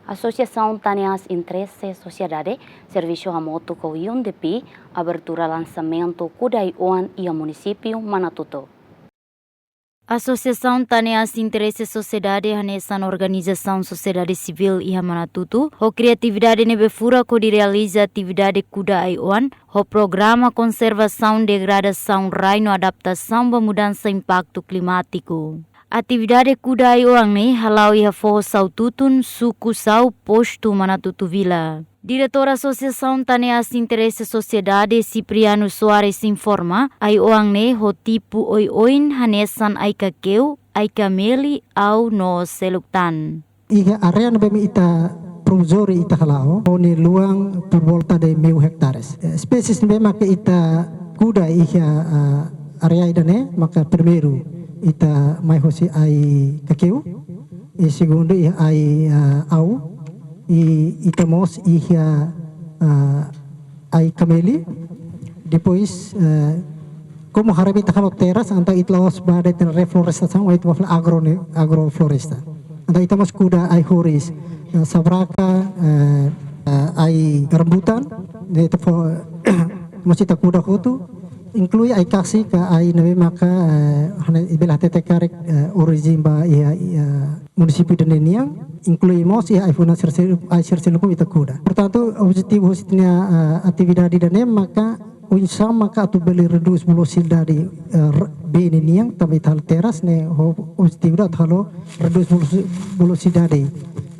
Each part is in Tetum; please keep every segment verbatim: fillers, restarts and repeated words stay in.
Asosiasaun Tane Aas Interese Sosiedade servisu hamutuk ho UNDP, abertura lansamentu kuda ai-oan iha munisípiu Manatuto. Asosiasaun Tane Aas Interese Sosiedade hanesan organizasaun sosiedade sivíl iha Manatuto, ho kriatividade ne'ebé furak hodi realiza atividade kuda ai-oan, ho programa konservasaun degradasaun rai no adaptasaun ba mudansa impaktu klimátiku. Atividade kuda ai-oan ne'e hala'o iha foho Saututun, suku Sau, postu Manatuto Vila. Diretór Asosiasaun Tane Aas Interese Sosiedade, Cipriano Soares, informa, ai-oan ne'e ho tipu oioin hanesan ai-kakeu, ai-kameli, au no seluk tan. Iha área ne'ebé ita provizóriu ita hala'o, ho nia luan por volta de mil hectares. Eh, espésies ne'ebé maka ita kuda iha, ah, área ida-ne'e, maka primeiru ita mai hosi ai-kakeu, i segundu iha ai, ah, au, i ita mós iha, ah, ai-kameli. Depois, eh, komu haree ita halo terras, entaun ita la'ós ba de'it reflorestasaun, ita ba fali agro ne'e, agrofloresta. Entaun ita mós kuda ai-horis, eh, sabraka, eh, eh, ai-rambutan, ne'e ita fó, mós ita kuda hotu, inklui ai-kasi ka ai ne'ebé maka, eh, hanesan bele hatete karik, eh, orijen ba iha, iha munisípiu ida-ne'e nian, inklui mós iha ai-funan sira seluk, ai sira seluk ita kuda. Portantu, objetivu husi ita-nia, eh, atividade ida-ne'e maka oinsá maka atu bele redús velosidade, eh, r-, bee ne'e nian, tanba ita halo terras ne'e ho objetivu ida atu halo redús velosi-, velosidade,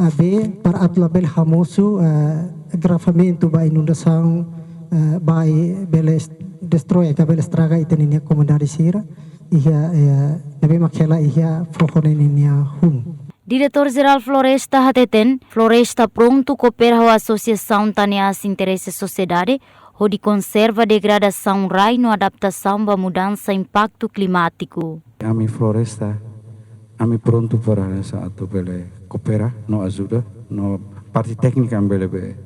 eh, bee para atu labele hamosu, eh, agravamentu ba inundasaun, eh, ba bele est-, destroi ka bele estraga ita-nia komunidade sira iha, eh, ne'ebé mak hela iha foho ne'e ninia hun. Diretór Jerál Floresta hateten, Floresta prontu koopera ho Asosiasaun Tane Aas Interese Sosiedade, hodi konserva degradasaun rai no adaptasaun ba mudansa impaktu klimátiku. Ami Floresta, ami prontu para hanesan atu bele koopera no ajuda, no parte téknika ami bele be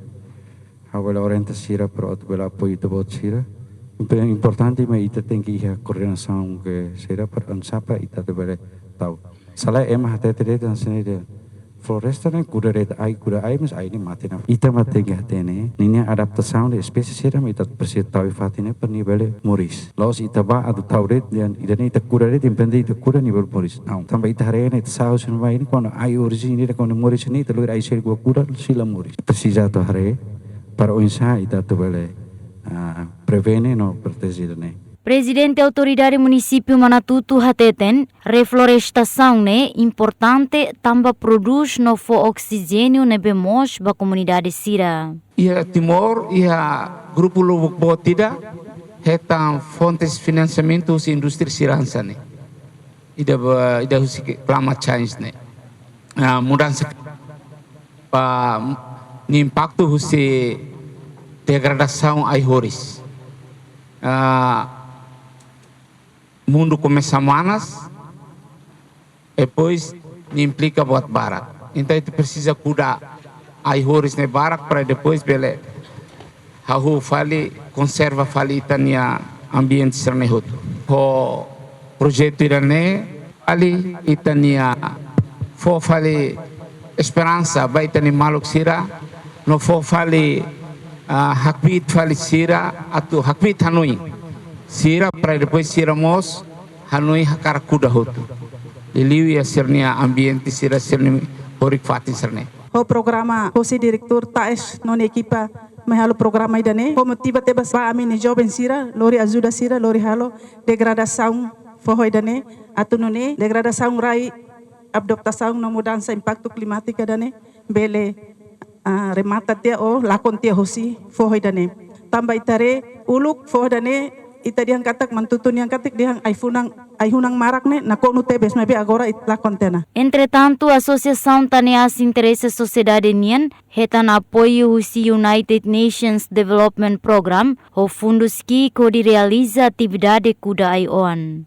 ha'u bele orienta sira para atu bele apoiu ita-boot sira. Imp-, importante mak ita tenke iha koordenasaun ho sira para oinsá ita atu bele tau. Se lae ema hatete de'it hanesan ne'e de'it. Floresta ne'e kuda de'it ai, kuda ai, mas ai ne'e mate ona. Ita mak tenke hatene, ninia adaptasaun de espésie sira mak ita presiza tau iha fatin ne'e para nia bele moris. La'ós ita bá atu tau de'it, dehan ida-ne'e ita kuda de'it, depende ita kuda nia bele moris. Não, tanba ita haree ne'e, ita sa'e husi ne'ebá ne'e, kuandu ai orijen ida, kuandu moris ne'e, ita lori ai seluk kuda, sei la moris. Presiza atu haree, para oinsá ita atu bele, ah, prevene no proteje ida-ne'e. Prezidente Autoridade Munisípiu Manatuto hateten, reflorestasaun ne'e importante tanba prodús no fó oksijéniu ne'ebé moos ba komunidade sira. Iha Timor, iha grupu lubuk boot ida, hetan fontes finansiamentu husi indústria sira hanesan ne'e. Ida ba, ida husi ke climate change ne'e. Ah, mudansa ba nia impaktu husi degradasaun ai-horis. Ah, mundu komesa manas, depois nia implika buat barak. Entaun ita presiza kuda ai-horis ne'e barak para depois bele hahú fali, konserva fali ita-nia ambiente sira-ne'e hotu. Ho projetu ida-ne'e, fali ita-nia, fó fali esperansa ba ita-nia maluk sira, no fó fali, ah, hakbiit fali sira, atu hakbiit hanoin sira, para depois sira mós hanoin hakarak kuda hotu. Liuliu iha sira-nia ambiente sira, sira-nia horik-fatin sira-ne'e. Ho programa hosi diretór Taes no nia ekipa mai halo programa ida-ne'e. Ho motiva tebes ba ami-nia joven sira, lori ajuda sira, lori halo degradasaun foho ida-ne'e. Atu nune'e degradasaun rai, adaptasaun no mudansa impaktu klimátika ida-ne'e bele, ah, remata tiha ou lakon tiha hosi foho ida-ne'e. Tanba ita haree uluk foho ida-ne'e, ita dehan katak Manatuto nian katak dehan ai-funan, ai-hunan marak ne'e nakonu tebes, maibé agora ita lakon tiha ona. Entretantu, Asosiasaun Tane Aas Interese Sosiedade nian hetan apoiu husi United Nations Development Programme ho fundus ki'ik hodi realiza atividade kuda ai-oan.